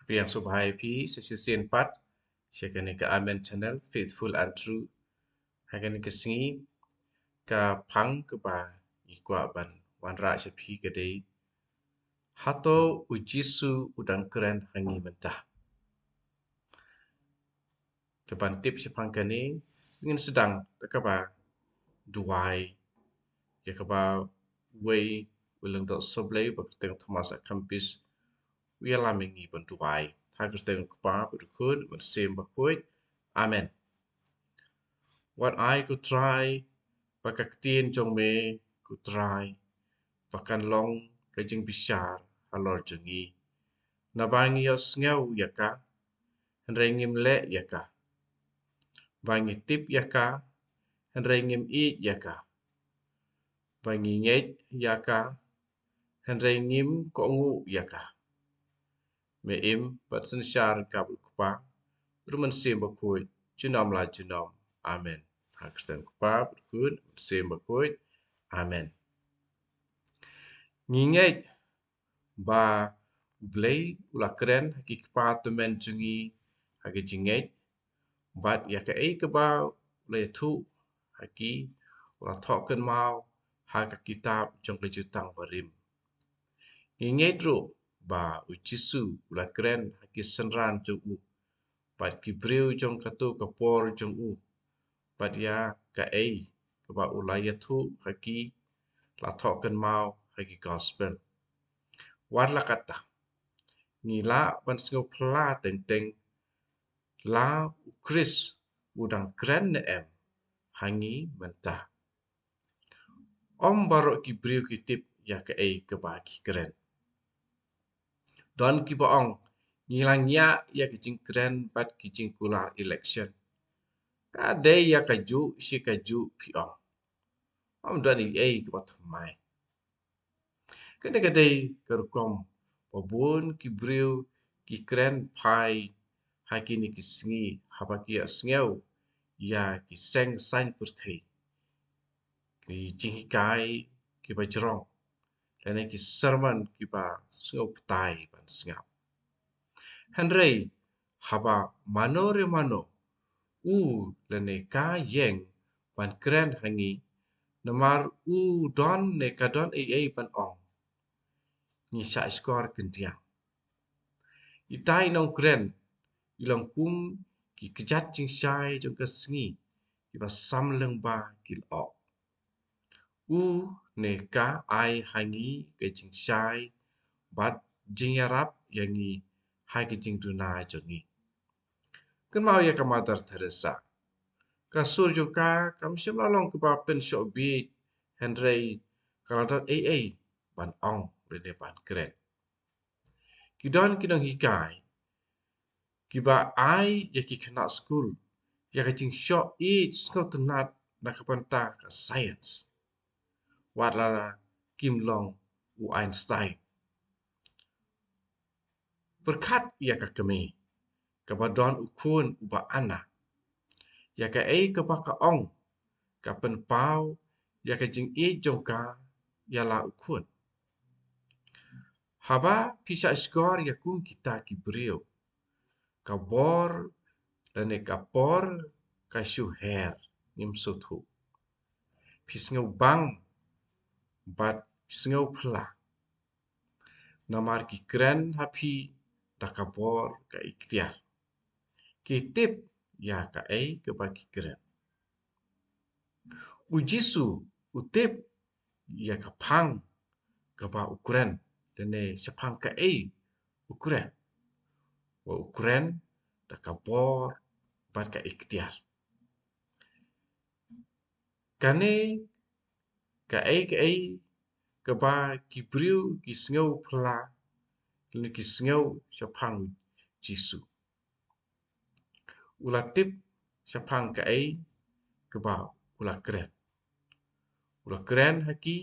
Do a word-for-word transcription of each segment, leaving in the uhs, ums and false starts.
Pdiang sngewbha ïa phi sa shisien pat sha kane ka Amen Channel, Faithful and True. Ha kane ka sngi ka phang kaba ngi kwah ban wanrah sha phi ka dei: Hato u Jisu u dang kren ha ngi mynta? Te ban tip shaphang kane, ngin sdang da kaba duwai, ïa kaba wei u lyngdoh sohblei ba kyrteng Thomas A. Kempis u ïalam ïa ngi ban duwai. Ha ka kyrteng u Kpa bad u Khun bad u Mynsiem Bakhuid. Amen. Wat ai ko Trai ba ka ktien jong me ko Trai ba kan long ka jingbishar halor jong ngi. Naba ngi ïohsngew ïa ka, hynrei ngim leh ïa ka. Ba ngi tip ïa ka, hynrei ngim ïeit ïa ka. Ba ngi ngeit ïa ka, hynrei ngim kohnguh ïa ka. Me im bad synshar ryngkat bad u Kpa bad u Mynsiem Bakhuid, junom la junom. Amen. Ha ka kyrteng u Kpa bad u Khun bad u Mynsiem Bakhuid. Amen. Ngi ngeit ba U Blei u la kren ha ki kpa tymmen jong ngi ha ki jingngeit, bad ïa kaei kaba u la ïathuh ha ki u la thoh kynmaw ha ka kitab jong ka Jutang Barim. Ngi ngeit ruh ba u Jisu u la kren ha ki synran jong u bad ki briew jong kato ka por jong u, bad ïa kaei kaba u la ïathuh ha ki la thoh kynmaw ha ki gospel. Wat la katta, ngi lah ban sngewphylla teng teng la u Khrist u dang kren ne em ha ngi mynta. Ym baroh ki briew ki tip ïa kaei kaba ki kren. Don kiba ong, ngi la ngiah ïa ki jingkren bad ki jingkular election. Ka dei ïa kajuh shi kajuh phi ong. Ym don ei ei kaba thymmai. Kane ka dei ka rukom ba bun ki briew ki kren phai ha kine ki sngi haba ki ïohsngew ïa ki seng saiñ pyrthei, ki jinghikai kiba jrong, lane ki sermon kiba sngewbha ban sngap. Hynrei haba mano re mano u lane ka ïeng ban kren ha ngi, namar u don ne ka don ei ei ban ong, ngi shah shkor khyndiat. Ita i nongkren i long kum ki kjat jingshai jong ka sngi kiba sam lyngba ki lyoh. U ne ka ai ha ngi ka jingshai bad jingïarap ïa ngi ha ki jingduna jong ngi. Kynmaw ïa ka Mother Teresa. Ka sur jong ka kam shym la long kaba pynshoh bieit, hynrei ka la don ei ei ban ong lane ban kren. Ki don ki nonghikai kiba ai ïa ki khynnah skul ïa ka jingshoh ïeit sngewtynnat na ka bynta ka science, wat la kim long u Einstein. Pyrkhat ïa ka kmie kaba don u khun uba ana. Ïa kaei kaba ka ong ka pynpaw ïa ka jingïeit jong ka ïa la u khun. Haba phi shah shkor ïa kum kita ki briew, ka bor lane ka por ka shu her, ngim sngewthuh. Phi sngewbang bad phi sngewphylla. Namar ki kren ha phi da ka bor ka iktiar. Ki tip ïa kaei kaba ki kren. U Jisu u tip ïa ka phang kaba u kren, lane shaphang kaei u kren. Wa u kren da ka bor bad ka iktiar. Kane kaei kaei kaba ki briew ki sngewphylla lane ki sngew shaphang u Jisu. U la tip shaphang kaei kaba u la kren. U la kren ha ki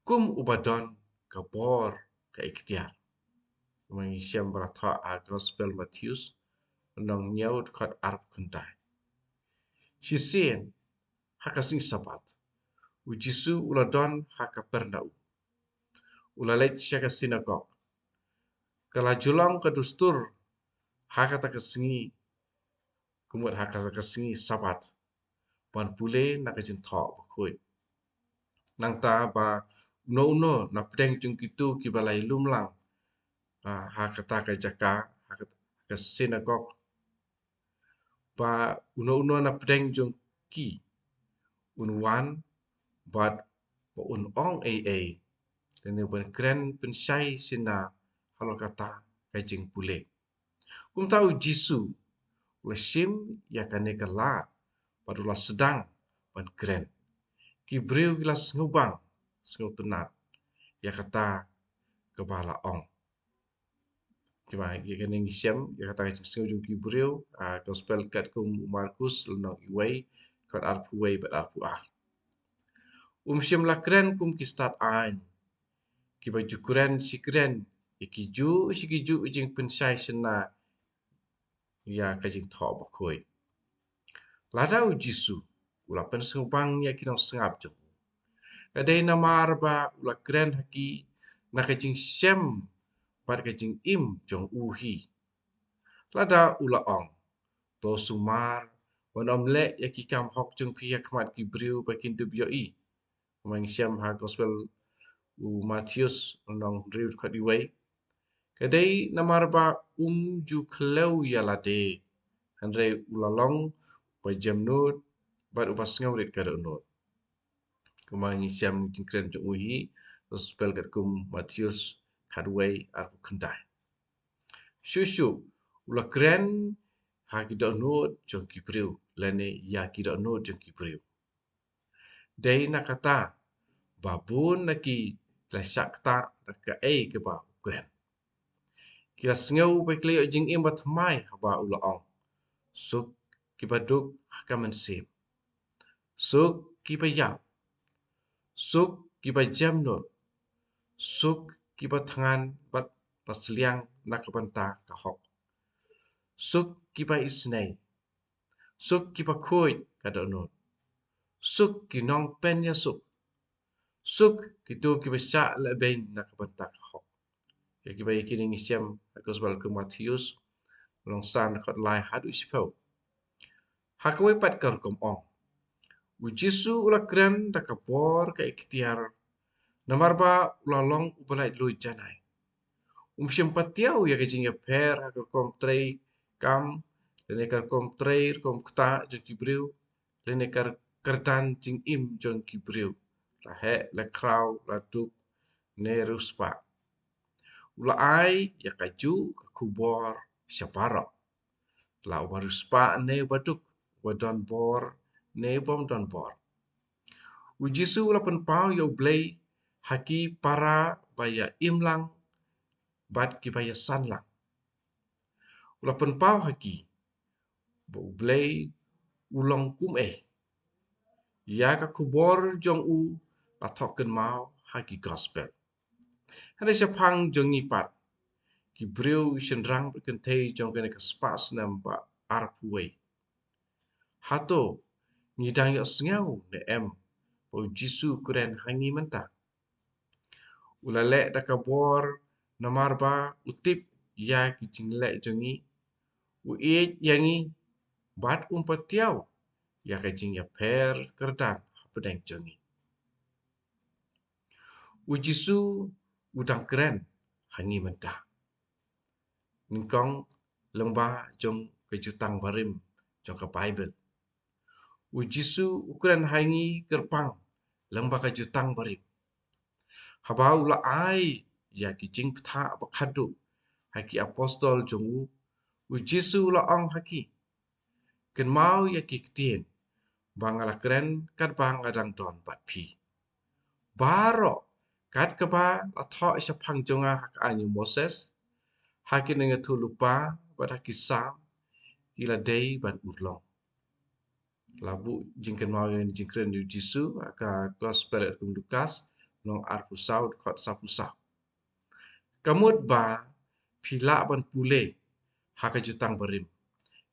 kum uba don ka bor ka iktiar. Kumba ngi shem ba la thoh ha Gospel Mathaios, lynnong hynñiew, dkhot arphew khyndai. Shisien ha ka sngi Sabbath, u Jisu u la don ha Kapernaum. U la leit sha ka sinagog. ka la ju long ka dustur ha kata ka sngi, kumta ha kata ka sngi Sabbath, ban pule na ka Jingthoh Bakhuid. Nangta ba uno uno na pdeng jong kito kiba la ïalum lang, ah, ha kata ka jaka, ha kata ka synagog, ba uno uno na pdeng jong ki un wan bad ba un ong ei ei, lane ban kren pynshai shisha halor kata ka jingpule. Kumta u Jisu u la shim ïa kane ka lad bad u la sdang ban kren. Ki briew ki la sngewbang, sngewtynnat ïa kata kaba la ong. Ki ba, ïa kane ngi shem ïa kata ka jingsngew jong ki briew, ah, Gospel katkum u Markus lynnong wei, dkhot arphew wei bad arphew ar. Um shym la kren kum ki stad aiñ, kiba ju kren shi kren ïa kijuh shi kijuh jingpynshai shisha ïa ka Jingthoh Bakhuid. Lada u Jisu u la pynsngewbang ïa ki nongsngap jong u, ka dei namar ba u la kren ha ki na ka jingshem bad ka jingim jong u hi. Lada u la ong, to sumar, wan ym leh ïa ki kam hok jong phi ha khmat ki briew ba kin dup ïohi. Kumba ngi shem ha Gospel u Mathaios lynnong hynriew dkhot wei. Ka dei namar ba um ju khlem ïa lade, hynrei u la long uba jemnud bad uba sngewrit ka dohnud. Kumba ngi shem jingkren jong u hi, Gospel katkum Mathaios khatwei arphew khyndai. Shuh shuh u la kren ha ki dohnud jong ki briew, lane ïa ki dohnud jong ki briew. Dei na kata ba bun na ki la shah ktah da kaei kaba u kren. Ki la sngew ba ki la ïoh jingim bathymmai haba u la ong, suk kiba duk ha ka mynsiem, suk kiba ïap, suk kiba jemnud, suk kiba thngan bad ba sliang na ka bynta ka hok, suk kiba isynei, suk kiba khuid ka dohnud, suk ki nongpynïasuk, suk kito kiba shah lehbeiñ na ka bynta ka hok. Ïa kiba ïa kine ngi shem ha Gospel katkum u Mathaios lynnong san dkhot lai haduh shiphew. Ha kawei pat ka rukom ong, u Jisu u la kren da ka bor ka iktiar, namar ba u la long uba laitluid janai. Um shym patiaw ïa ka jingïapher ha ka rukom trei kam, lane ka rukom trei, rukom ktah jong ki briew, lane ka kyrdan jingim jong ki briew, la heh, la khraw, la duk, ne riewspah. U la ai ïa kajuh ka khubor sha baroh, la uba riewspah ne uba duk, uba don bor ne ubym don bor. U Jisu u la pynpaw ïa U Blei ha ki para ba ïa im lang bad kiba ïasan lang. U la pynpaw ha ki ba U Blei u long kumei. Ïa ka khubor jong u la thoh kynmaw ha ki Gospel. Hynrei shaphang jong ngi pat, ki briew shynrang bad kynthei jong kane ka spah snem ba arphew wei, hato ngi dang ïohsngew ne em ba u Jisu u kren ha ngi mynta? U la leh da ka bor namar ba u tip ïa ki jingleh jong ngi, u ïeit ïa ngi, bad um patiaw ïa ka jingïapher kyrdan hapdeng jong ngi. U Jisu u dang kren ha ngi mynta. Nyngkong lyngba jong ka Jutang Barim jong ka Baibl, u Jisu u kren ha ngi kyrpang lyngba ka Jutang Barim. Haba u la ai ïa ki jingpyntha ba khadduh ha ki apostol jong u, u Jisu u la ong ha ki, kynmaw ïa ki ktien ba nga la kren katba nga dang don bad phi. Baroh kat kaba la thoh shaphang jong nga ha ka aiñ u Moses, ha ki nongïathuhlypa bad ha ki Salm, ki la dei ban urlong. La buh jingkynmaw ïa kane ka jingkren u Jisu ha ka Gospel katkum u Lukas, lynnong arphew saw, dkhot saphew saw. Ka mut ba phi lah ban pule ha ka Jutang Barim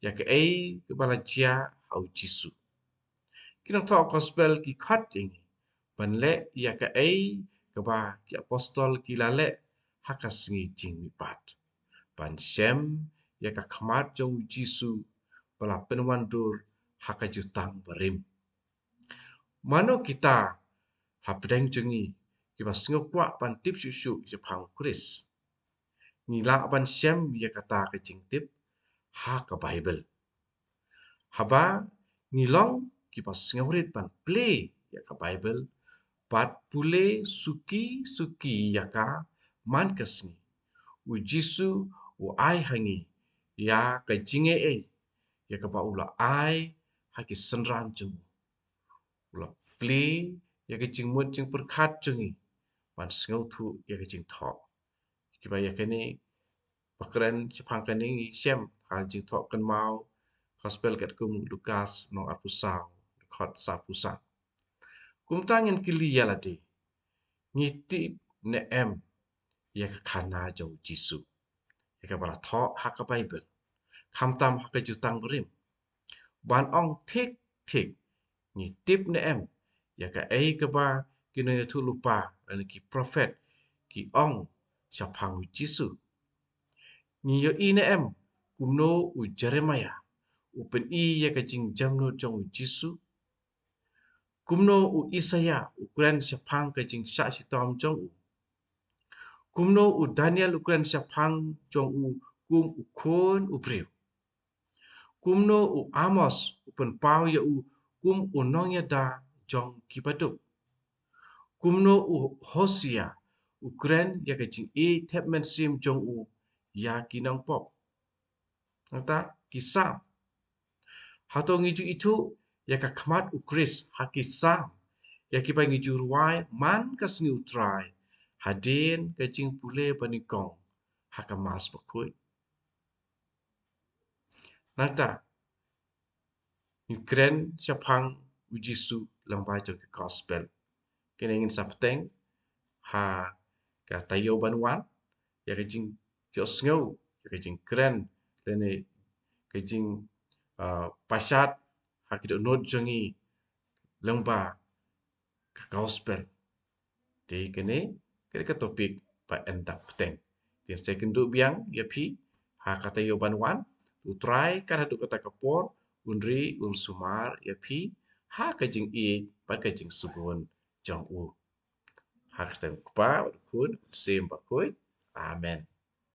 ïa kaei kaba la jia ha u Jisu. Ki nongthoh Gospel ki khot ïa ngi ban leh ïa kaei kaba ki apostol ki la leh ha ka sngi jingmihpat. ban shem ïa ka khmat jong u Jisu ba la pynwandur ha ka jutang barim. Mano kita hapdeng jong ngi kiba sngew kwah ban tip shuh shuh shaphang u Khrist? Ngi lah ban shem ïa kata ka jingtip ha ka Baibl. Haba ngi long kiba sngewrit ban plie ïa ka Baibl bad pule suki suki ïa ka man ka sngi, u Jisu u ai ha ngi ïa ka jingaiei ïa kaba u la ai ha ki synran jong u. U la plie ïa ka jingmut jingpyrkhat jong ngi ban sngewthuh ïa ka jingthoh. Kiba ïa kane ba kren shaphang kane ngi shem ha Jingthoh Kynmaw, Gospel katkum u Lukas lynnong arphew saw, dkhot saphew san. Kumta ngin kylli ïa lade, ngi tip ne em ïa ka khana jong u Jisu ïa kaba la thoh ha ka Baibl, khamtam ha ka jutang barim? Ban ong thik thik, ngi tip ne em ïa kaei kaba ki nongïathuhlypa lane ki prophet ki ong shaphang u Jisu? Ngi ïohi ne em kumno u Jeremiah u pyni ïa ka jingjemnud jong u Jisu? Kumno u Isaiah u kren shaphang ka jingshah shitom jong u? Kumno u Daniel u kren shaphang jong u kum u Khun u briew? Kumno u Amos u pynpaw ïa u kum u nongïada jong ki baduk? Kumno u Hosea u kren ïa ka jingïeit thep mynsiem jong u ïa ki nongpop? Nangta ki Salm. Hato ngi ju ithuh ïa ka khmat u Khrist ha ki Salm, ïa kiba ngi ju rwai man ka sngi u Trai hadien ka jingpule banyngkong ha ka Mass bakhuid? Nangta ngi kren shaphang u Jisu lyngba jong ki Gospel. Kine ngin sa bteng ha ka taïew ban wan ïa ka jingïohsngew, ïa ka jingkren lane ka jing, ah, pashat ha ki dohnud jong ngi lyngba ka Gospel. Te kane, kane ka topic ba yn dap bteng. Te ngin sa ïakynduh biang ïa phi ha ka taïew ban wan. U Trai kat haduh kata ka por un ri un sumar ïa phi ha ka jingïeit bad ka jingsbun jong u. Ha ka kyrteng u Kpa bad u Khun, u Mynsiem Bakhuid. Amen.